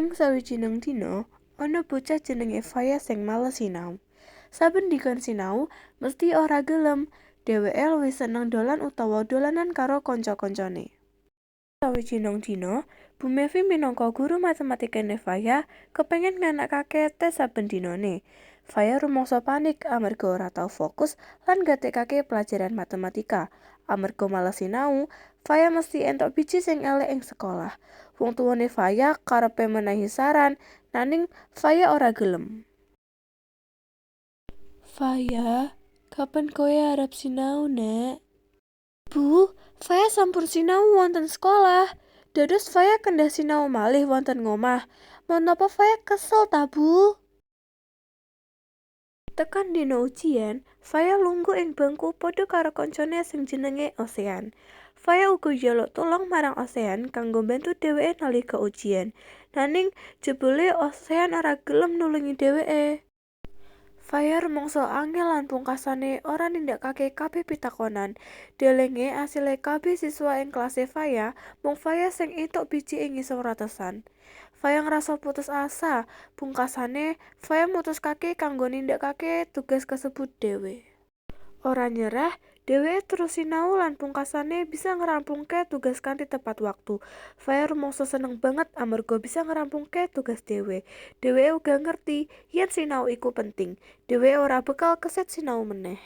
Ing sawijining dina, ana bocah jenenge Faya sing males sinau. Saben dikon sinau, mesti ora gelem. Dheweke luwih seneng dolan utawa dolanan karo kanca-kancane. Sawijining dina, Bu Mevi minangka guru matematikane Faya kepengin nganakake tes saben dinane. Faya rumangsa panik amarga ora tau fokus lan nggatekake pelajaran matematika. Amarga males sinau, Faya mesti entuk biji sing elek ing sekolah. Wong tuwane Faya karepe menehi saran, nanging Faya ora gelem. Faya, kapan kowe arep sinau, Nek? Bu, Faya sampun sinau wonten sekolah. Dados Faya kedah sinau malih wonten ngomah. Menapa Faya kesel ta, Bu? Tekan dina ujian, Faya lungguh ing bangku padha karo kancane sing jenenge Osean. Faya uga njaluk tulung marang Osean kanggo mbantu dheweke nalika ujian. Nanging jebule Osean ora gelem nulungi dheweke. Faya rumangsa angel lan pungkasane ora nindakake kabeh pitakonan. Delenge asile kabeh siswa ing kelase Faya, mung Faya sing entuk biji ing ngisor ratesan. Faya ngrasa putus asa. Pungkasane, Faya mutuskake kanggo nindakake tugas kasebut dhewe. Ora nyerah, dheweke terus sinau lan pungkasane bisa ngrampungke tugas kanthi tepat waktu. Faya rumangsa seneng banget amarga bisa ngrampungke tugas dhewe. Dheweke uga ngerti yen sinau iku penting. Dheweke ora bakal keset sinau meneh.